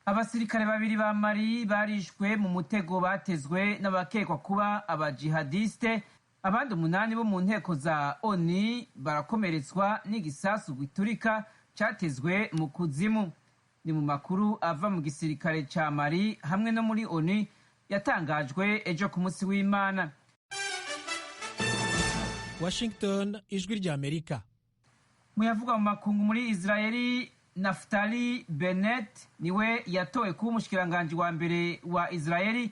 Abasirikare babiri ba Mali barishwe mu mutego batezwe n'abakekwa kuba abajihadiste, abandi umunani bo mu nteko za ONU barakomeretswa n'igisasu giturika catezwe mu kuzimu. Ni mu makuru ava mu gisirikare ca Mali hamwe no muri ONU yatangajwe ejo ku munsi w'Imana. Washington, Ijwi ry'Amerika. Muyavuga mu makungu, muri Israeli, Naftali Bennett niwe yatowe kuba umushikiranganji wa mbere wa Israeli,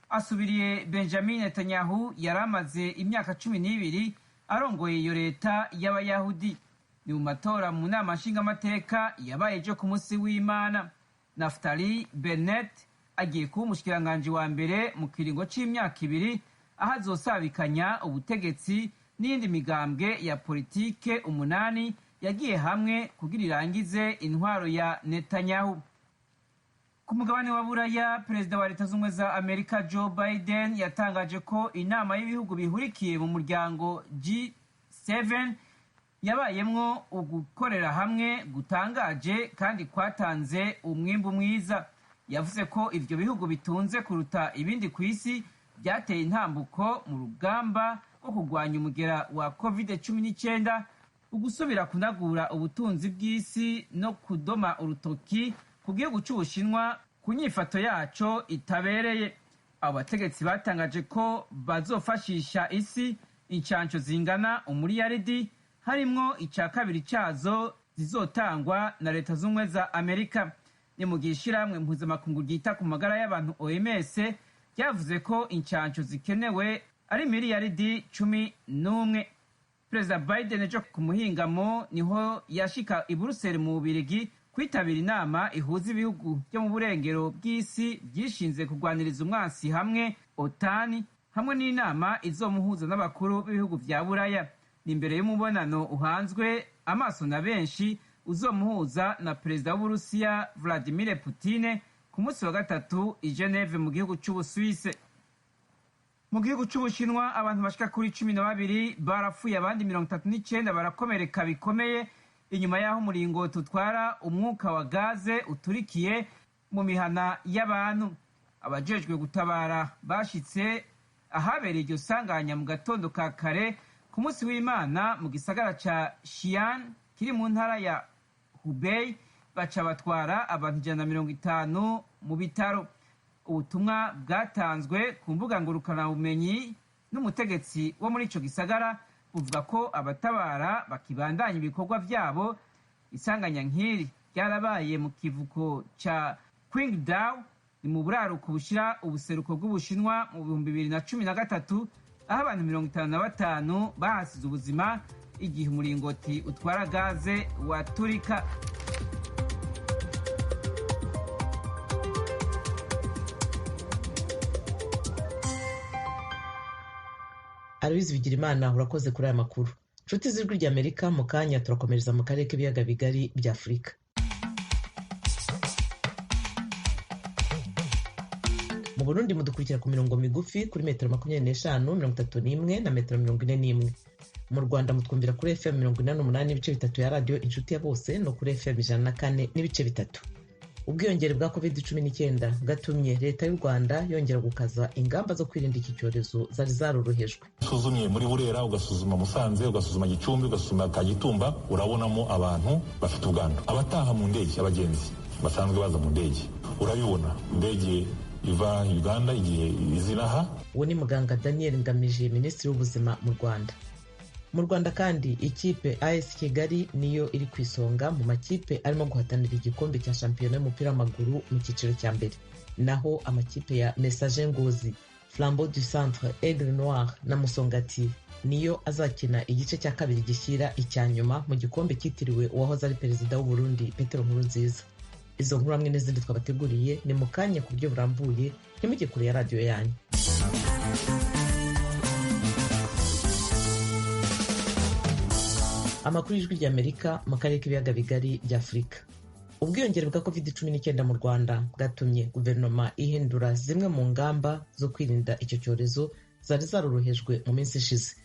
asubiriye Benjamin Netanyahu yari amaze imyaka 12 arongoye iyo leta y'Abayahudi. Ni mu matora mu nama nshingamateka yabaye ejo ku munsi w'Imana. Naftali Bennett agiye kuba umushikiranganji wa mbere mu kiringo c'imyaka 2, aho azosabikanya ubutegetsi n'iyindi migambwe ya politike umunani yagiye hamwe kugira irangize intwaro ya Netanyahu. Ku mugabane wa Buraya, perezida wa Leta z'Ubumwe za Amerika Joe Biden yatangaje ko inama y'ibihugu bihurikiye mu muryango G7 yabayemwo ugukorera hamwe gutangaje kandi kwatanze umwimbu mwiza. Yavuze ko ivyo bihugu bitunze kuruta ibindi ku isi byateye intambuko mu rugamba rwo kurwanya umugera wa COVID-19, ugusubira kunagura ubutunzi bw'isi no kudoma urutoki ku gihugu c'Ubushinwa ku nyifato yaco itabereye. Abo bategetsi batangaje ko bazofashisha isi incanco zingana umuriyaridi, harimwo ica kabiri cazo zizotangwa na Leta z'Ubumwe za Amerika. Ni mu gihe ishirahamwe mpuzamakungu ryita ku magara y'abantu OMS ryavuze ko incanco zikenewe ari miliyaridi 11. Perezida Biden ejo ku muhingamo niho yashika i Buruseli mu Bubirigi kwitabira inama ihuza ibihugu byo mu burengero bw'isi byishinze kurwaniriza umwansi hamwe OTAN, hamwe n'inama izomuhuza n'abakuru b'ibihugu vya Buraya. Ni imbere y'umubonano uhanzwe amaso na benshi uzomuhuza na perezida w'Uburusiya Vladimir Putin ku munsi wa gatatu i Geneve mu gihugu c'Ubusuwise. Mu gihugu c'Ubushinwa, abantu bashika kuri 12 barapfuye, abandi 39 barakomereka bikomeye inyuma y'aho umuringoti utwara umwuka wa gaze uturikiye mu mihana y'abantu. Abajejwe gutabara bashitse ahabereye iryo sanganya mu gatondo ka kare ku munsi w'Imana mu gisagara ca Xi'an kiri mu ntara ya Hubei, baca batwara abantu 150 mu bitaro. Ubutumwa bwatanzwe ku mbuga ngurukanabumenyi n'umutegetsi wo muri ico gisagara buvuga ko abatabara bakibandanya ibikorwa vyabo. Isanganya nk'iri ryarabaye mu kivuko ca Qingdao, ni mu buraruko bushira ubuseruko bw'Ubushinwa, mu 2013, aho abantu 55 bahasize ubuzima igihe umuringoti utwara gaze waturika. Aloyizi Bigirimana, urakoze kuri aya makuru. Nshuti z'Ijwi ry'Amerika, mu kanya turakomereza mu karere k'ibiyaga bigari bya Afurika. Mu Burundi mudukurikira ku mirongo migufi kuri metero 25, 31 na metero 41. Mu Rwanda mutwumvira kuri FM 88.3 ya Radiyo Inshuti ya Bose no kuri FM 104.3. Ubwiyongere bwa COVID-19 bwatumye Leta y'u Rwanda yongera gukaza ingamba zo kwirinda iki cyorezo zari zarorohejwe. Usuzumye muri Burera, ugasuzuma Musanze, ugasuzuma Gicumbi, ugasuzuma Kagitumba, urabonamo abantu bafite ubwandu. Abataha mu ndege, abagenzi basanzwe baza mu ndege, urabibona indege iva Uganda igihe izinaha. Uwo ni muganga Daniel Ngamije, minisitiri w'ubuzima mu Rwanda. Mu Rwanda kandi, ikipe AS Kigali niyo iri ku isonga mu makipe arimo guhatanira igikombe cya shampiyona y'umupira w'amaguru mu cyiciro cya mbere, naho amakipe ya Messager Ngozi, Flambeau du Centre, Aigle Noir na Musongati niyo azakina igice cya kabiri gishyira icya nyuma mu gikombe cyitiriwe uwahoze ari perezida w'u Burundi Petero Nkurunziza. Izo nkuru hamwe n'izindi twabateguriye ni mu kanya ku buryo burambuye, ntimujye kure ya radiyo yanyu. Amakuru y'Ijwi ry'Amerika mu karere k'ibiyaga bigari bya Afurika. Ubwiyongere bwa COVID-19 mu Rwanda bwatumye guverinoma ihindura zimwe mu ngamba zo kwirinda icyo cyorezo zari zarorohejwe mu minsi ishize,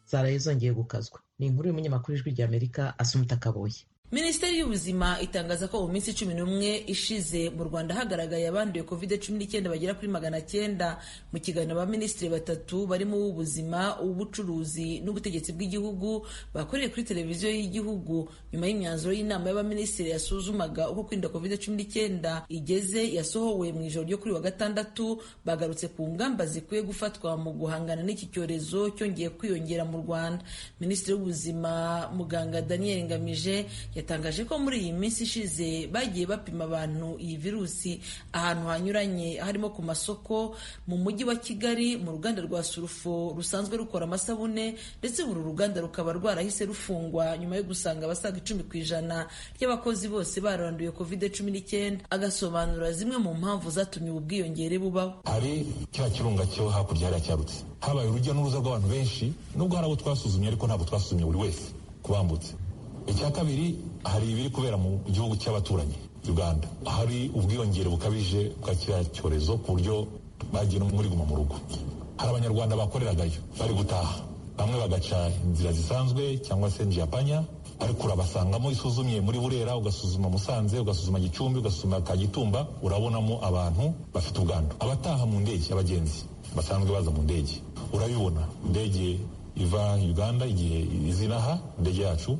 zaraye zongeye gukazwa. Ni inkuru y'umunyamakuru w'Ijwi ry'Amerika, Asumuta Kaboye. Minisiteri y'Ubuzima itangaza ko mu minsi 11 ishize mu Rwanda hagaragaye abanduye COVID-19 bagera kuri 900. Mu kiganiro abaminisitiri batatu barimo uw'ubuzima, uw'ubucuruzi n'ubutegetsi bw'igihugu bakoreye kuri televiziyo y'igihugu nyuma y'imyanzuro y'inama y'abaminisitiri yasuzumaga uko kwirinda COVID-19 igeze, yasohowe mu ijoro ryo kuri wa gatandatu, bagarutse ku ngamba zikwiye gufatwa mu guhangana n'iki cyorezo cyongeye kwiyongera mu Rwanda. Minisitiri w'Ubuzima Muganga Daniel Ngamije yatangaje ko muri iyi minsi ishize bagiye bapima abantu iyi virusi ahantu hanyuranye, harimo ku masoko mu mujyi wa Kigali, mu ruganda rwa Surufo rusanzwe rukora amasabune, ndetse uru ruganda rukaba rwarahise rufungwa nyuma yo gusanga abasaga 10% ry'abakozi bose baranduye COVID-19. Agasobanura zimwe mu mpamvu zatumye ubu bwiyongere bubaho. Hari kiriya kirunga cyo hakurya hariya cyarutse, habaye urujya n'uruza rw'abantu benshi, nubwo hari abo twasuzumye ariko ntabwo twasuzumye buri wese kubambutse. Icya kabiri, hari ibiri kubera mu gihugu cy'abaturanyi Uganda, hari ubwiyongere bukabije bwa kiriya cyorezo ku buryo bagiye no muri guma mu rugo. Hari abanyarwanda bakoreragayo bari gutaha, bamwe bagaca inzira zisanzwe cyangwa se njiyapanya, ariko urabasangamo. Isuzumye muri Burera, ugasuzuma Musanze, ugasuzuma Gicumbi, ugasuzuma Kagitumba, urabonamo abantu bafite ubwandu. Abataha mu ndege, abagenzi basanzwe baza mu ndege, urabibona. Indege iva Uganda igihe izinaha, indege yacu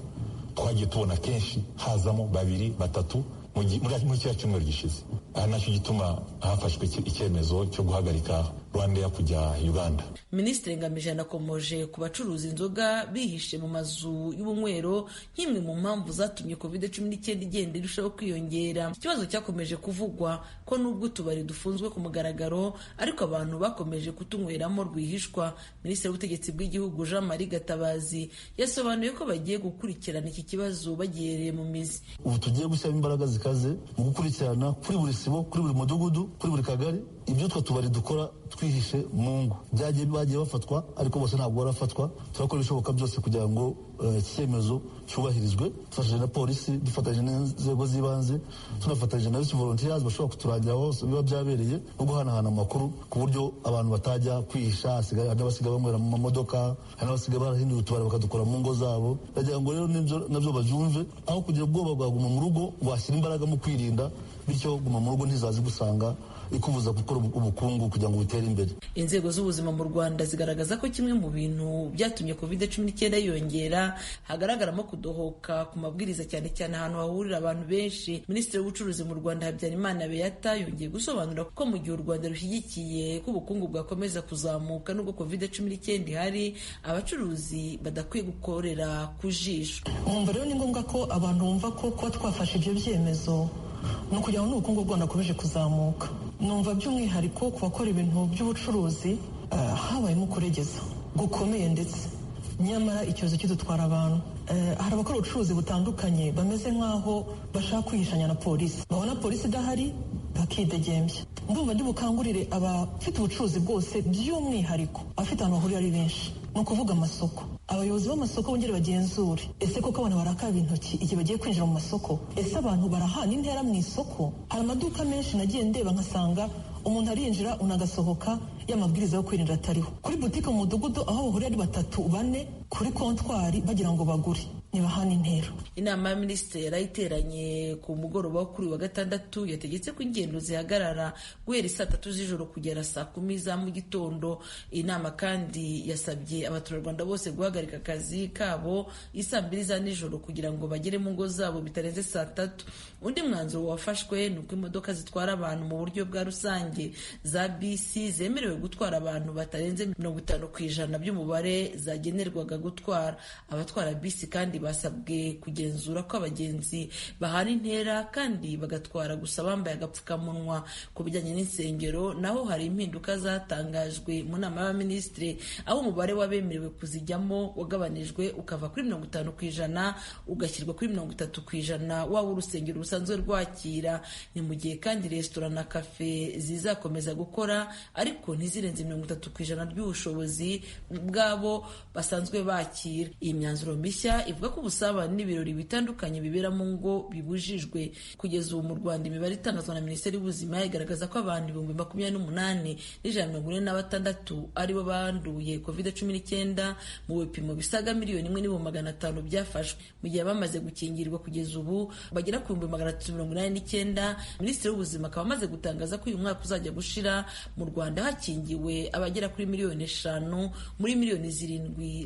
twagiye tubona kenshi hazamo babiri batatu muri kiriya cyumweru gishize. Aha nacyo gituma hafashwe icyemezo cyo guhagarika Rwandair kujya Uganda. Minisitiri Ngamije yanakomoje ku bacuruza inzoga bihishe mu mazu y'ubunywero nk'imwe mu mpamvu zatumye COVID-19 igenda irushaho kwiyongera. Ikibazo cyakomeje kuvugwa ko nubwo utubari dufunzwe ku mugaragaro, ariko abantu bakomeje kutunyweramo rwihishwa. Minisitiri w'Ubutegetsi bw'Igihugu Jean Marie Gatabazi yasobanuye ko bagiye gukurikirana iki kibazo bagihereye mu mizi. Ubu tugiye gushyiramo imbaraga zikaze mu gukurikirana kuri buri sibo, kuri buri mudugudu, kuri buri kagari, ibyo utwo tubari dukora twihishe mu ngo. Byagiye bagiye bafatwa, ariko bose ntabwo barafatwa. Turakora ibishoboka byose kugira ngo iki cyemezo cyubahirizwe, dufatanyije na polisi, dufatanyije n'inzego z'ibanze, tunafatanyije na youth volunteers bashobora kuturangira hose biba byabereye, no guhanahana amakuru ku buryo abantu batajya kwihisha. Hari n'abasigaye banywera mu mamodoka, hari n'abasigaye barahindura utubari bakadukora mu ngo zabo. Ndagira ngo rero nabyo babyumve, aho kugira ubwoba bwaguma mu rugo washyira imbaraga mu kwirinda, bityo guma mu rugo ntizazi gusanga ikubuza gukora ubukungu kugira ngo butere imbere. Inzego z'ubuzima mu Rwanda zigaragaza ko kimwe mu bintu byatumye COVID-19 yiyongera hagaragaramo kudohoka ku mabwiriza, cyane cyane ahantu hahurira abantu benshi. Minisitiri w'Ubucuruzi mu Rwanda Habyarimana Beata yongeye gusobanura ko mu gihe u Rwanda rushyigikiye ko ubukungu bwakomeza kuzamuka nubwo COVID-19 ihari, abacuruzi badakwiye gukorera ku jisho. Mwumva rero ni ngombwa ko abantu bumva ko kuba twafashe ibyo byemezo ni ukugira ngo n'ubukungu bw'u Rwanda bukomeje kuzamuka. Numva by'umwihariko ku bakora ibintu by'ubucuruzi habayemo kuregeza gukomeye, ndetse nyamara icyorezo kidutwara abantu. Hari abakora ubucuruzi butandukanye bameze nk'aho bashaka kwihishanya na polisi, babona polisi idahari bakidegembya. Ndumva ndi bukangurire abafite ubucuruzi bwose, by'umwihariko abafite ahantu bahurira ari benshi, ni ukuvuga amasoko. Abayobozi b'amasoko bongere bagenzure, ese koko abantu barakaba intoki igihe bagiye kwinjira mu masoko? Ese abantu barahana intera mu isoko? Hari amaduka menshi nagiye ndeba nkasanga umuntu arinjira unagasohoka, y'amabwiriza yo kwirinda atariho. Kuri butike mu mudugudu aho bahurira ari batatu bane kuri kontwari bagira ngo bagure, ntibahana intera. Inama ya minisitiri yarayiteranye ku mugoroba wo kuri wa gatandatu, yategetse ko ingendo zihagarara guhera saa 3 z'ijoro kugera saa 10 za mu gitondo. Iyi nama kandi yasabye abaturarwanda bose guhagarika akazi kabo isaa 2 za nijoro kugira ngo bagere mu ngo zabo bitarenze saa 3. Undi mwanzuro wafashwe ni uko imodoka zitwara abantu mu buryo bwa rusange za bisi zemerewe gutwara abantu batarenze 50% by'umubare zagenerwaga gutwara. Abatwara bisi kandi basabwe kugenzura ko abagenzi bahana intera kandi bagatwara gusa bambaye agapfukamunwa. Ku bijyanye n'insengero naho hari impinduka zatangajwe mu nama y'abaminisitiri, aho umubare w'abemerewe kuzijyamo wagabanijwe ukava kuri 50% ugashyirwa kuri 30% waba urusengero rusanzwe rwakira. Ni mu gihe kandi resitora na kafe zizakomeza gukora ariko ntizirenze 30% ry'ubushobozi bwabo basanzwe bakira. Iyi myanzuro mishya ivuga ko ubusabane n'ibirori bitandukanye bibera mu ngo bibujijwe. Kugeza ubu mu Rwanda imibare itangazwa na Minisiteri y'Ubuzima igaragaza ko abantu 28,146 aribo banduye COVID-19 mu bipimo bisaga 1,500,000 byafashwe, mu gihe bamaze gukingirwa kugeza ubu bagera ku 389,000. Minisitiri w'Ubuzima akaba amaze gutangaza ko uyu mwaka uzajya gushira mu Rwanda hakingiwe abagera kuri 5 miliyoni muri 7 miliyoni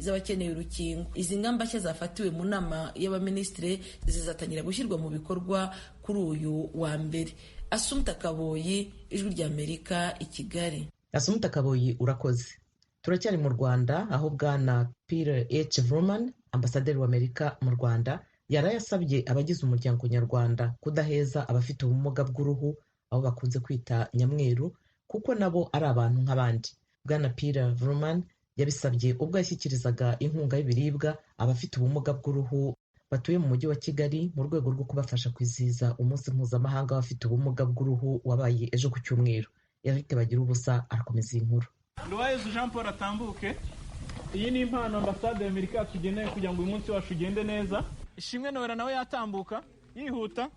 z'abakeneye urukingo. Izi ngamba nshya zafatiwe mu nama y'abaminisitiri zizatangira gushyirwa mu bikorwa kuri uyu wa mbere. Asumta Kaboyi, Ijwi ry'Amerika, i Kigali. Asumta Kaboyi, urakoze. Turacyari mu Rwanda, aho bwana Peter H Vrooman, ambasaderi w'Amerika mu Rwanda, yaraye asabye abagize umuryango nyarwanda kudaheza abafite ubumuga bw'uruhu, abo bakunze kwita nyamweru, kuko nabo ari abantu nk'abandi. Bwana Peter Vrooman yabisabye ubwo yashyikirizaga inkunga y'ibiribwa abafite ubumuga bw'uruhu batuye mu mujyi wa Kigali, mu rwego rwo kubafasha kwizihiza umunsi mpuzamahanga w'abafite ubumuga bw'uruhu wabaye ejo ku cyumweru. Eric Bagiruwubusa arakomeza iyi nkuru. Nduwayezu Jean Paul atambuke. Iyi ni impano ambasade y'Amerika yatugeneye kugira ngo uyu munsi wacu ugende neza. Ishimwe Noella nawe yatambuka yihuta.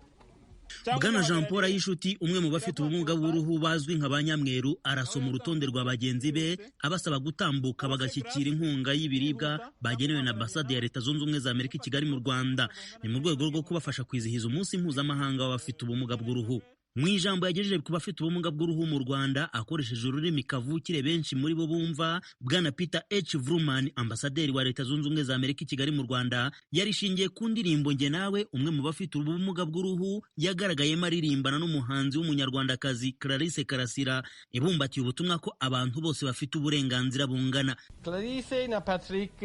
Bwana Jean Paul Ayishuti, umwe mu bafite ubumuga bw'uruhu bazwi nka ba nyamweru, arasoma urutonde rwa bagenzi be abasaba gutambuka bagashyikira inkunga y'ibiribwa bagenewe na ambasade ya Leta Zunze Ubumwe za Amerika i Kigali mu Rwanda. Ni mu rwego rwo kubafasha kwizihiza umunsi mpuzamahanga w'abafite ubumuga bw'uruhu. Mu ijambo yagejeje ku bafite ubumuga bw'uruhu mu Rwanda akoresheje ururimi kavukire benshi muri bo bumva, bwana Peter H Vrooman, ambasaderi wa Leta Zunze Ubumwe za Amerika i Kigali mu Rwanda, yarishingiye ku ndirimbo Njye Nawe, umwe mu bafite ubumuga bw'uruhu yagaragayemo aririmbana n'umuhanzi w'umunyarwandakazi Clarisse Karasira, ibumbatiye ubutumwa ko abantu bose bafite uburenganzira bungana. Clarisse na Patrick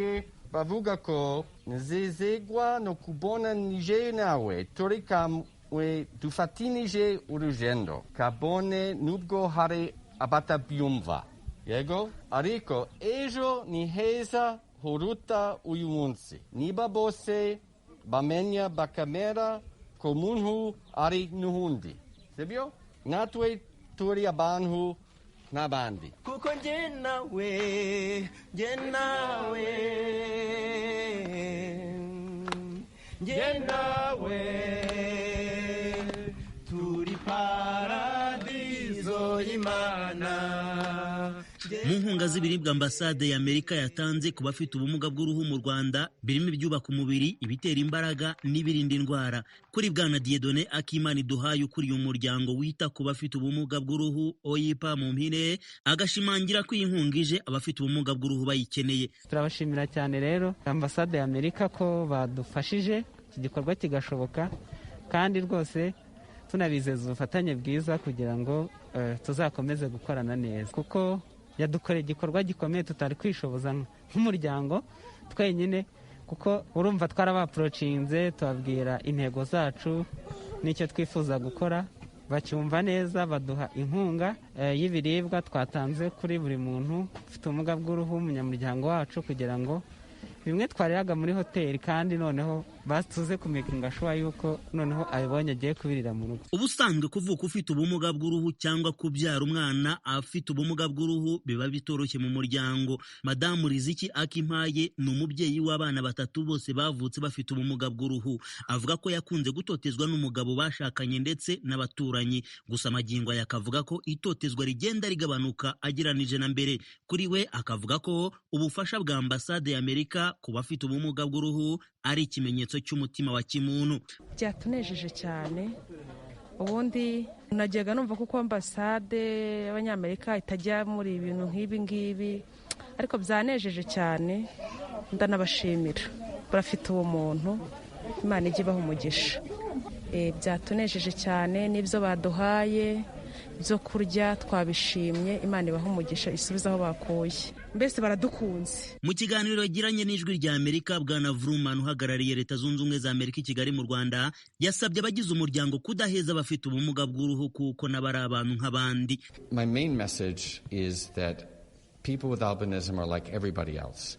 bavuga ko nzezegwa no kubona nije nawe turi we dufatinije urugendo, kabone nubwo hari abatabyumva, yego, ariko ejo ni heza huruta uyu munsi, niba bose bamenya bakamera ko muntu ari n'undi, sibyo? Natwe turi abantu n'abandi. Kuko njye nawe, njye nawe, njye nawe turi paradizo y'Imana. Mu nkunga z'ibiribwa ambasade ya Amerika yatanze ku bafite ubumuga bw'uruhu mu Rwanda, birimo ibyubaka umubiri, ibitera imbaraga n'ibirinda indwara. Kuri bwana Dieudonné Akimana Duhaye, ukuriye umuryango wita ku bafite ubumuga bw'uruhu OIPA mu mpine, agashimangira ko iyi nkunga ije abafite ubumuga bw'uruhu bayikeneye. Turabashimira cyane rero ambasade ya Amerika ko badufashije iki gikorwa kigashoboka, kandi rwose tunabizeza ubufatanye bwiza kugira ngo tuzakomeze gukorana neza, kuko yadukoreye igikorwa gikomeye tutari kwishoboza nk'umuryango twenyine, kuko urumva twarabapurocinze tubabwira intego zacu n'icyo twifuza gukora, bacyumva neza, baduha inkunga y'ibiribwa twatanze kuri buri muntu ufite ubumuga bw'uruhu umunyamuryango wacu, kugira ngo bimwe twariraga muri hoteli kandi noneho batuze kumekinga shuwa yuko noneho abibonye agiye kubirira mu rugo. Ubusanzwe kuvuka ufite ubumuga bw'uruhu cyangwa kubyara umwana afite ubumuga bw'uruhu biba bitoroshye mu muryango. Madamu Riziki Akimpaye ni umubyeyi w'abana batatu bose bavutse bafite ubumuga bw'uruhu. Avuga ko yakunze gutotezwa n'umugabo bashakanye ndetse n'abaturanyi. Gusa magingo aya akavuga ko itotezwa rigenda rigabanuka agereranije na mbere. Kuri we akavuga ko ubufasha bwa ambasade ya Amerika ku bafite ubumuga bw'uruhu ari ikimenyetso cy'umutima wa kimuntu. Byatunejeje cyane. Ubundi najyaga numva kuko ambasade y'Abanyamerika itajya muri ibintu nk'ibi ngibi, ariko byanejeje cyane, ndanabashimira. Barafite uwo muntu, Imana ijye ibaha umugisha. Byatunejeje cyane n'ibyo baduhaye byo kurya twabishimye, Imana ibaha umugisha isubize aho bakuye, mbese baradukunze. Mu kiganiro yagiranye n'Ijwi rya Amerika, bwana Vrooman uhagarariye Leta Zunze Ubumwe za Amerika i Kigali mu Rwanda yasabye abagize umuryango kudaheza abafite ubumuga bw'uruhu kuko nabo ari abantu nk'abandi. My main message is that people with albinism are like everybody else.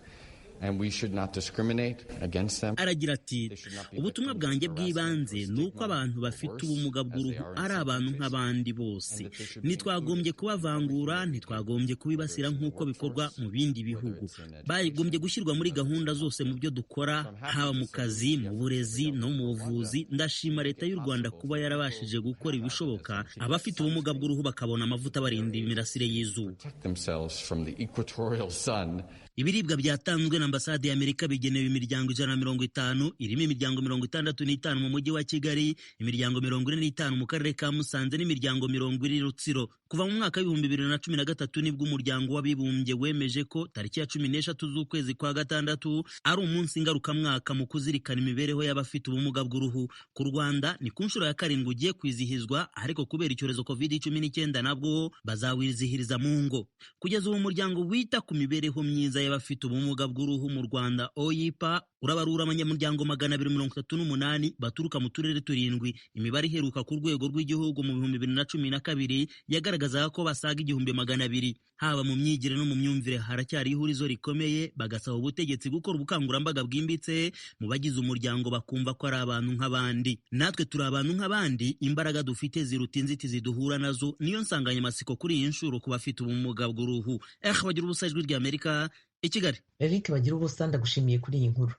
And we should not discriminate against them. Aragira ati ubutumwa bwanjye bw'ibanze ni uko abantu bafite ubumuga bw'uruhu ari abantu nk'abandi bose. Ntitwagombye kubavangura, ntitwagombye kubibasira nk'uko bikorwa mu bindi bihugu. Bagombye gushyirwa muri gahunda zose mu byo dukora, haba mu kazi, mu burezi no mu buvuzi. Ndashima Leta y'u Rwanda kuba yarabashije gukora ibishoboka abafite ubumuga bw'uruhu bakabona amavuta barinda imirasire y'izuba. Ibiribwa byatanzwe na ambasade y'Amerika bigenewe imiryango 150, irimo imiryango 65 mu mujyi wa Kigali, imiryango 45 mu karere ka Musanze n'imiryango 40 Rutsiro. Kuva mu mwaka wa 2013 nibwo umuryango w'abibumbye wemeje ko tariki ya 13 z'ukwezi kwa gatandatu ari umunsi ngarukamwaka mu kuzirikana imibereho y'abafite ubumuga bw'uruhu. Ku Rwanda ni ku nshuro ya 7 ugiye kwizihizwa, ariko kubera icyorezo COVID-19 nabwo bazawizihiriza mu ngo. Kugeza ubu umuryango wita ku mibereho myiza y'abafite ubumuga bw'uruhu mu Rwanda OYPA urabarura abanyamuryango 238 baturuka mu turere 7. Imibare iheruka ku rwego rw'igihugu mu 2012 yagaragazaga ko basaga 1200. Haba mu myigire no mu myumvire haracyari ihurizo rikomeye, bagasaba ubutegetsi gukora ubukangurambaga bwimbitse mu bagize umuryango bakumva ko ari abantu nk'abandi. Natwe turi abantu nk'abandi, imbaraga dufite ziruta inzitizi duhura nazo, niyo nsanganyamatsiko kuri iyi nshuro ku bafite ubumuga bw'uruhu. Bagira ubusa, Ijwi ry'Amerika i Kigali. Eric Bagira ubusa, ndagushimiye kuri iyi nkuru.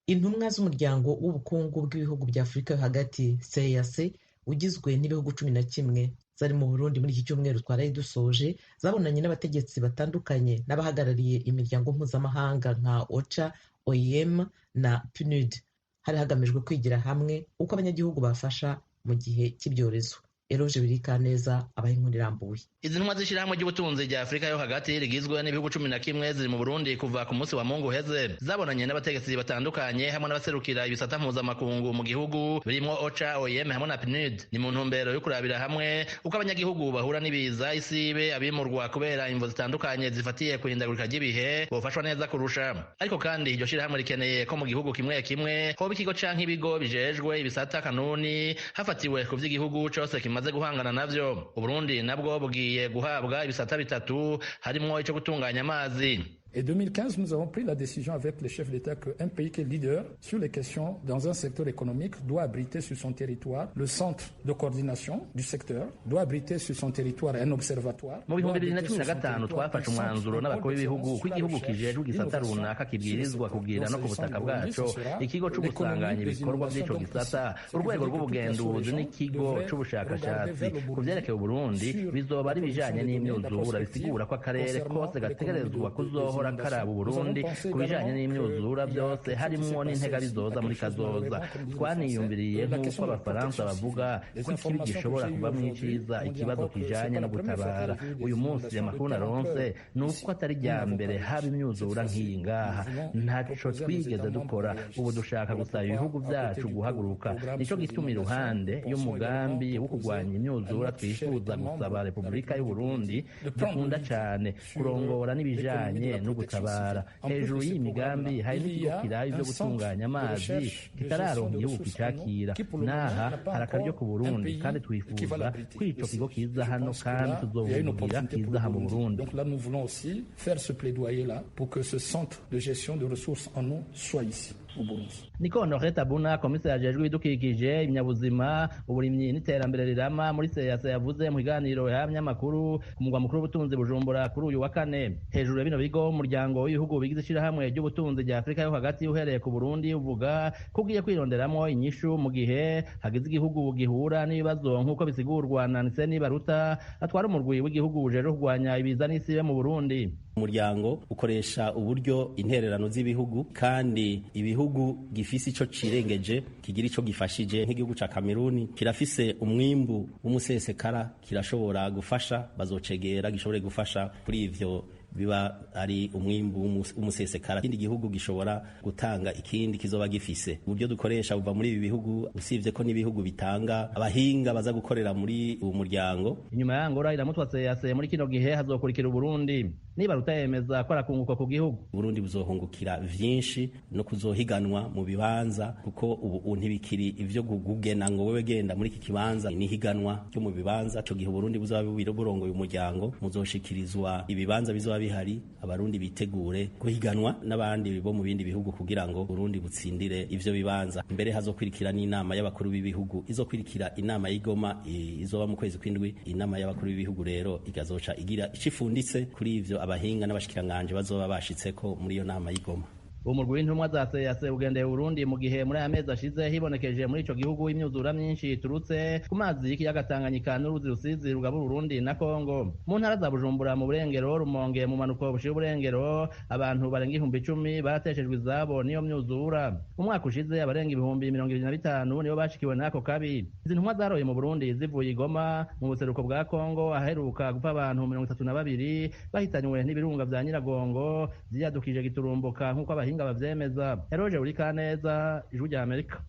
Intumwa z'umuryango w'ubukungu bw'ibihugu bya Afurika yo hagati CEEAC ugizwe n'ibihugu 11 zari mu Burundi muri iki cyumweru twaraye dusoje, zabonanye n'abategetsi batandukanye n'abahagarariye imiryango mpuzamahanga nka OCHA, OIM na PNUD. Hari hagamijwe kwigira hamwe uko abanyagihugu bafasha mu gihe cy'ibyorezo. Eroje Birikaneza abaha inkuru irambuye. Izi ntumwa z'ishyirahamwe ry'ubutunzi rya Afurika yo hagati rigizwe n'ibihugu 11 ziri mu Burundi kuva ku munsi wa Mungu uheze. Zabonanye n'abategetsi batandukanye hamwe n'abaserukira ibisata mpuzamakungu mu gihugu birimo OCHA, OIM hamwe na PNUD. Ni mu ntumbero yo kurabira hamwe uko abanyagihugu bahura n'ibiza, isibe, abimurwa kubera imvo zitandukanye zifatiye ku ihindagurika ry'ibihe bofashwa neza kurusha. Ariko kandi iryo shyirahamwe rikeneye ko mu gihugu kimwe kimwe hoba ikigo canke ibigo bijejwe ibisata kanuni hafatiwe ku vy'igihugu cose kimaze guhangana navyo. Uburundi nabwo bugiye guhabwa ibisata bitatu harimwo ico gutunganya amazi. Et 2015, nous avons pris la décision avec les chefs d'État qu'un pays qui est leader sur les questions dans un secteur économique doit abriter sur son territoire le centre de coordination du secteur, doit abriter sur son territoire un observatoire. Mu 2015 twafashe umwanzuro n'abakuru b'ibihugu ko igihugu kijejwe igisata runaka kibwirizwa kugira no ku butaka bwaco ikigo co gusanganya ibikorwa by'ico gisata, urwego rw'ubugenduzi n'ikigo c'ubushakashatsi ku vyerekeye Uburundi bizoba ari ibijanye n'imyuzura, bisigura ko akarere kose gategerezwa kuzohora karaba Uburundi ku bijanye n'imyuzura byose harimwo n'intega bizoza muri kazoza. Twaniyumviriye nk'uko abafaransa bavuga ko ikibi gishobora kuvamwo iciza, ikibazo kijanye no gutabara. Uyu munsi amakuru naronse ni uko atari rya mbere haba imyuzura nk'iyi ngaha, ntaco twigeze dukora. Ubu dushaka gusaba ibihugu vyacu guhaguruka. Nico gituma iruhande y'umugambi wo kurwanya imyuzura twifuza gusaba Repubulika y'Uburundi dukunda cane kurongora n'ibijanye no gutabara. Hejuru y'iyi migambi hari n'ikigo kiraye ivyo gutunganya amazi kitararonka igihugu kicakira. N'aha hari akaryo ku Burundi kandi twifuza ko ico kigo kiza hano kandi tuzovugira kiza aha mu Burundi. Donc là, nous voulons aussi faire ce plaidoyer-là pour que ce centre de gestion de ressources en eau soit ici au Burundi. Niko Honoré Tabuna, komiseri ajejwe ibidukikije, ibinyabuzima, uburimyi n'iterambere rirama muri CEEAC yavuze mu kiganiro y'abanyamakuru ku mugwa mukuru w'ubutunzi Bujumbura kuri uyu wa kane. Hejuru ya bino bigo, umuryango w'ibihugu bigize ishirahamwe ry'ubutunzi rya Afurika yo hagati uhereye ku Burundi uvuga ko ugiye kwironderamwo inyishu mu gihe hagize igihugu gihura n'ibibazo nk'uko bisigurwa na Arsene Baruta atwara umurwi w'igihugu ujejwe kurwanya ibiza n'isibe mu Burundi. Umuryango ukoresha uburyo intererano z'ibihugu kandi ibihugu gifise ico cirengeje kigira ico gifashije. Nk'igihugu ca Kameruni kirafise umwimbu w'umusesekara, kirashobora gufasha, bazocegera gishobore gufasha kuri ivyo biba ari umwimbu w'umusesekara. Ikindi gihugu gishobora gutanga ikindi kizoba gifise uburyo dukoresha buva muri ibi bihugu, usivye ko n'ibihugu bitanga abahinga baza gukorera muri uwo muryango. Inyuma ya Angola iramutwa CEEAC muri kino gihe hazokurikira Uburundi. Niba rutayemeza ko arakunguka ku gihugu, Burundi buzohungukira vyinshi no kuzohiganwa mu bibanza, kuko ubu ntibikiri ivyo kugena ngo wewe genda muri iki kibanza, ni higanwa ryo mu bibanza. Ico gihe Burundi buzoba burongoye umuryango, muzoshikirizwa ibibanza bizoba bihari, abarundi bitegure guhiganwa n'abandi bo mu bindi bihugu kugira ngo Burundi butsindire ivyo bibanza. Mbere hazokwirikira n'inama y'abakuru b'ibihugu izokwirikira inama y'Igoma izoba mu kwezi kw'indwi. Inama y'abakuru b'ibihugu rero ikazoca igira icifunditse kuri ivyo abahinga n'abashikiranganje bazoba bashitseko muri iyo nama y'Igoma. Umurwi w'intumwa za CEEAC ugendeye Burundi mu gihe muri aya mezi ashize hibonekeje muri ico gihugu imyuzura myinshi iturutse ku mazi y'ikiyaga Tanganyika n'uruzi Rusizi rugabura Burundi na Kongo. Mu ntara za Bujumbura mu Burengero, Rumonge mu manuko bushira Uburengero, abantu barenga 10,000 barateshejwe izabo n'iyo myuzura. Umwaka ushize abarenga 25,000 nibo bashikiwe n'ako kabi. Izi ntumwa zaroye mu Burundi zivuye i Goma mu buseruko bwa Kongo aheruka gupfa abantu 32 bahitanywe n'ibirunga vya Nyiragongo vyiyadukije giturumbuka nk'uko abahinga bavyemeza. Eroje Urikaneza, Ijwi rya Amerika.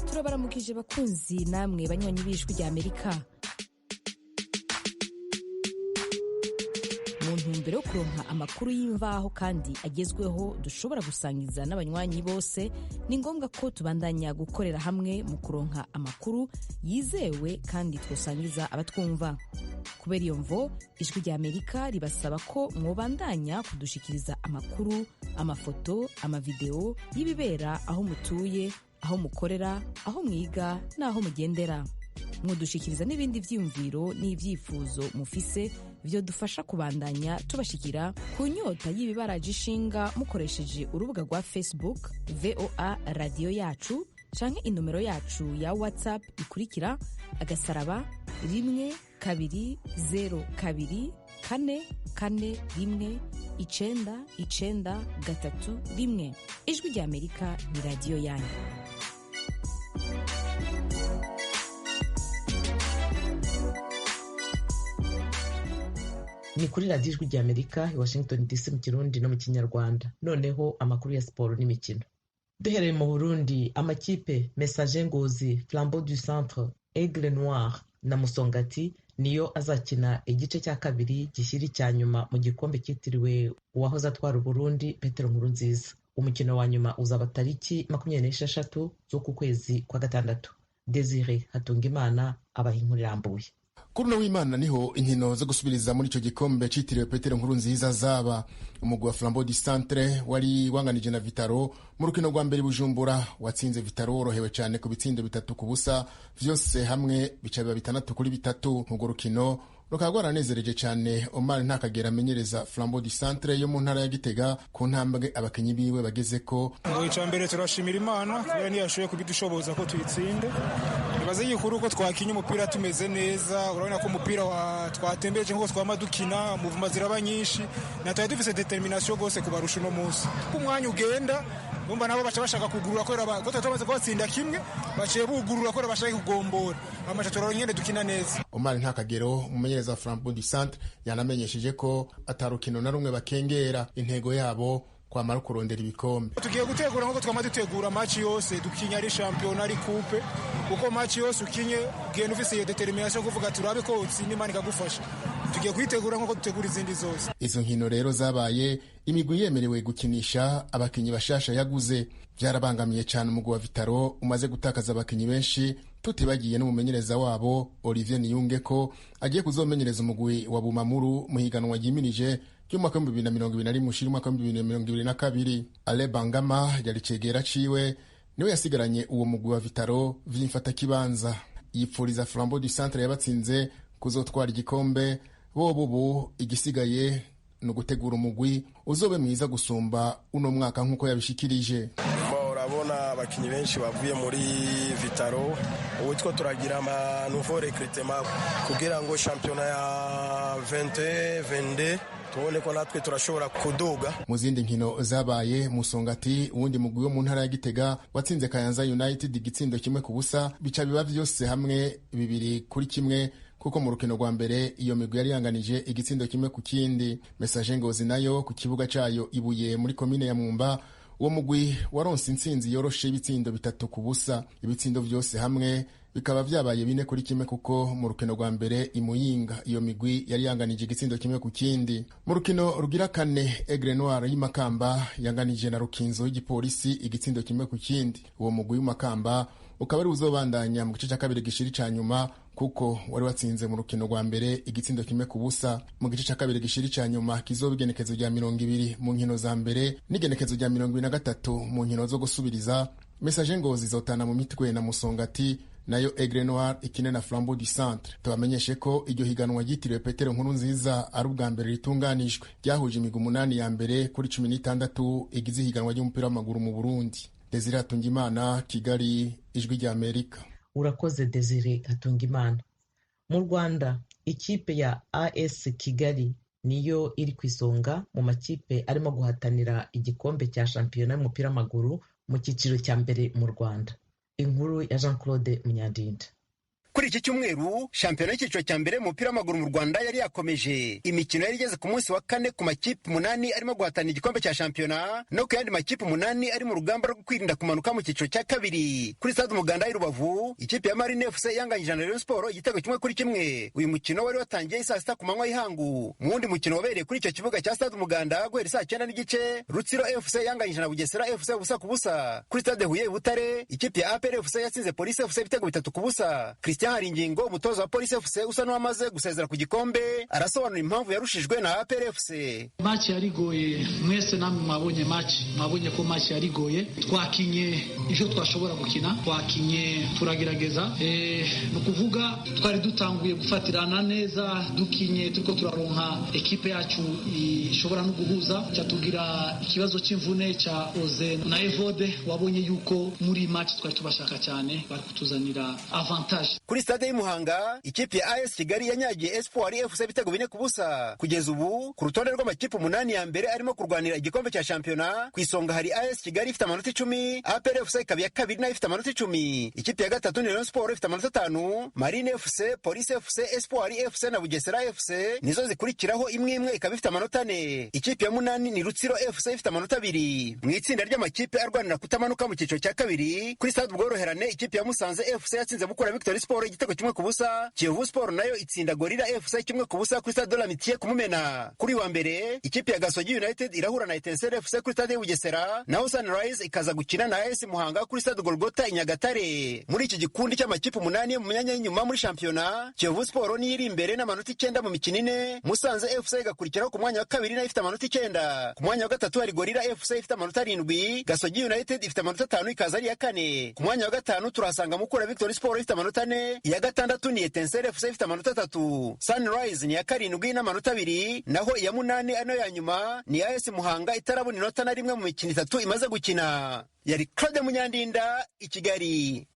Turabaramukije bakunzi namwe banywanyi b'Ijwi rya Amerika. Mu ntumbero yo kuronka amakuru y'imvaho kandi agezweho dushobora gusangiza n'abanywanyi bose, ni ngombwa ko tubandanya gukorera hamwe mu kuronka amakuru yizewe kandi twosangiza abatwumva. Kubera iyo mvo, Ijwi rya Amerika ribasaba ko mwobandanya kudushikiriza amakuru, amafoto, amavideo y'ibibera aho mutuye, aho mukorera, aho mwiga n'aho mugendera. Mwodushikiriza n'ibindi vyiyumviro n'ivyifuzo mufise vyodufasha kubandanya tubashikira ku nyota y'ibibaraje ishinga mukoresheje urubuga rwa Facebook VOA radiyo yacu canke inomero yacu ya WhatsApp ikurikira agasaraba 1 2 0 2 4 4 1 9 9 3 1. Ijwi rya Amerika ni radiyo yanyu. Ni kuri radiyo Ijwi rya Amerika i Washington DC mu Kirundi no mu Kinyarwanda. Noneho amakuru ya siporo n'imikino. Duhereye mu Burundi, amakipe Messager Ngozi, Flambeau du Centre, Aigle Noir na Musongati niyo azakina igice cya kabiri gishyira icya nyuma mu gikombe cyitiriwe uwahoze atwara Uburundi Petero Nkurunziza. Umukino wa nyuma uzaba tariki 26 z'uku kwezi kwa gatandatu. Desire Hatungimana abaha inkuru irambuye. Kuri uno w'Imana niho inkino zo gusubiriza muri ico gikombe citiriwe Petero Nkurunziza zaba. Umugwi wa Flambeau du Centre wari wanganije na Vitaro mu rukino rwa mbere Bujumbura, watsinze Vitaro worohewe cyane ku bitsindo 3-0, vyose hamwe bica biba 6-3. Urwo rukino rukaba rwaranezereje cyane Omar Ntakagera amenyereza Flambeau du Centre yo mu ntara ya Gitega ku ntambwe abakinyi biwe bagezeko. Ngo icya mbere turashimira Imana kubera ntiyashoboye kubidushoboza ko tuyitsinde. Ibaze gikuru ko twakinye umupira tumeze neza, urabona ko umupira twatembeje nkuko twama dukina, muvuma ziraba nyinshi na twari dufise determination gose kubarusha uno munsi. Umwanya ugenda bumva nabo baca bashaka kugurura kubera ko tumaze kubatsinda kimwe, baciye bugurura kubera bashaka kugombora. Amaca turabona nyene dukina neza. Omar Ntakagero umumenyereza Flambeau du Centre yanamenyesheje ko atarukino na rumwe bakengera, intego yabo kwamara kurondera ibikombe. Tugiye gutegura nkuko twama dutegura match yose dukinya, ari championnat ari coupe, kuko match yose ukinye ugenda ufise iyo determination kuvuga turabe ko utsinda, Imana ikagufasha. Tugiye kuyitegura nkuko dutegura izindi zose. Izo nkino rero zabaye imigwi yemerewe gukinisha abakinyi bashasha yaguze, byarabangamiye cyane umugwi wa Vitaro umaze gutakaza abakinyi benshi, tutibagiye n'umumenyereza wabo Olivier Niyunge ko agiye kuzomenyereza umugwi wa Bumamuru mu higanwa ryimirije ry'umwaka w'2021 ushira umwaka w'2022. Ale Bangama yari cegera ciwe niwe yasigaranye uwo mugwi wa Vitaro vy'imfatakibanza. Yipfuriza Flambeau du Centre yabatsinze kuzotwara igikombe, bobo ubu igisigaye ni ugutegura umugwi uzobe mwiza gusumba uno mwaka nk'uko yabishikirije. Urabona abakinyi benshi bavuye muri Vitaro, ubu two turagira ama nouveau recrutement kugira ngo championnat ya 21-22 tubone ko natwe turashobora kuduga. Mu zindi nkino zabaye, Musongati uwundi mugwi wo mu ntara ya Gitega watsinze Kayanza United igitsindo 1-0, bica biba vyose hamwe 2-1, kuko mu rukino rwa mbere iyo migwi yari yanganije igitsindo 1-1. Messager Ngozi nayo ku kibuga cayo Ibuye muri komine ya Mwumba, uwo mugwi waronse intsinzi yoroshe ibitsindo 3-0, ibitsindo vyose hamwe bikaba vyabaye 4-1, kuko mu rukino rwa mbere imuyinga iyo migwi yari yanganije igitsindo 1-1. Mu rukino rugira kane, Aigle Noir y'imakamba yanganije na Rukinzo y'igipolisi igitsindo 1-1. Uwo mugwi w'imakamba ukaba ari uzobandanya mu gice cya kabiri gishiri ca nyuma, kuko wari watsinze mu rukino rwa mbere igitsindo 1-0. Mu gice cya kabiri gishiri ca nyuma kizoba igenekezo rya 20 mu nkino za mbere n'igenekezo rya 23 mu nkino zo gusubiriza. Messager Ngozi izotana mu mitwe na Musongati, nayo Aigle Noir ikine na Flambeau du Centre. Tubamenyeshe ko iryo higanwa ryitiriwe Petero Nkuru Nziza ari ubwa mbere ritunganijwe, ryahuje imigwi 8 ya mbere kuri 16 igize ihiganwa ry'umupira w'amaguru mu Burundi. Desire Hatungimana, Kigali, Ijwi rya Amerika. Urakoze Desire Hatungimana. Mu Rwanda ikipe ya AS Kigali niyo iri ku isonga mu makipe arimo guhatanira igikombe cya shampiyona y'umupira w'amaguru mu cyiciro cya mbere mu Rwanda. Inkuru ya Jean Claude Munyandinda. Kuri iki cyumweru shampiyona y'icyiciro cya mbere umupira w'amaguru mu Rwanda yari yakomeje. Imikino yari igeze ku munsi wa kane ku makipe 8 arimo guhatana igikombe cya shampiyona no ku yandi makipe 8 ari mu rugamba rwo kwirinda kumanuka mu cyiciro cya kabiri. Kuri stade Umuganda y'i Rubavu, ikipe ya Marine FC yanganyije na Rayon Sport igitego 1-1. Uyu mukino wari watangiye saa 6 ku manywa y'ihangu. Mu wundi mukino wabereye kuri icyo kibuga cya stade Umuganda guhera saa 9:30, Rutsiro FC yanganyije na Bugesera FC 0-0. Kuri stade Huye i Butare, ikipe ya APR FC yatsinze Police FC ibitego 3-0. Christian Haringingo, umutoza wa Police FC usa n'uwamaze gusezera ku gikombe, arasobanura impamvu yarushijwe na APR FC. Match yarigoye, mwese namwe mwabonye match, mwabonye ko match yarigoye. Twakinye ivyo twashobora gukina, twakinye turagerageza. Ni ukuvuga twari dutanguye gufatirana neza, dukinye turiko turaronka ekipe yacu ishobora no guhuza, cyatugira ikibazo cy'imvune cha Oze na Evode, wabonye yuko muri match twari tubashaka cyane, bari kutuzanira avantage. Kuri stade y'Imuhanga, ikipe ya AS Kigali yanyagiye Espoir FC ibitego 4-0. Kugeza ubu ku rutonde rw'amakipe 8 ya mbere arimo kurwanira igikombe cya shampiyona, ku isonga hari AS Kigali ifite amanota 10, APR FC ikaba iya kabiri nayo ifite amanota 10. Ikipe ya gatatu ni Rayon Sport ifite amanota 5, Marine FC, Police FC, Espoir FC na Bugesera FC nizo zikurikiraho, imwe imwe ikaba ifite amanota 4. Ikipe ya munani ni Rutsiro FC ifite amanota 2. Mu itsinda ry'amakipe arwanira kutamanuka mu cyiciro cya kabiri, kuri stade Ubworoherane ikipe ya Musanze FC yatsinze Mukura Victory Sport igitego 1-0. Kiyovu Sport nayo itsinda Gorilla FC 1-0 kuri stade de l'Amitié ku Mumena. Kuri wa mbere ikipe ya Gasogi United irahura na Etincelle FC kuri stade Bugesera, naho Sunrise ikaza gukina na AS Muhanga kuri stade Golgota i Nyagatare. Muri iki gikundi cy'amakipe 8 mu myanya y'inyuma muri shampiyona, Kiyovu Sport niyo iri imbere n'amanota 9 mu mikino 4, Musanze FC igakurikiraho ku mwanya wa kabiri nayo ifite amanota 9. Ku mwanya wa gatatu hari Gorilla FC ifite amanota 7, Gasogi United ifite amanota 5 ikaza ari iya kane. Ku mwanya wa gatanu turahasanga Mukura Victory Sport ifite amanota 4, iya gatandatu ni Etincelle FC ifite amanota 3, Sunrise ni iya karindwi n'amanota 2, naho iya munani ano ya nyuma ni AS Muhanga itarabona inota na rimwe mu mikino 3 imaze gukina. Yari Claude Munyandinda i Kigali.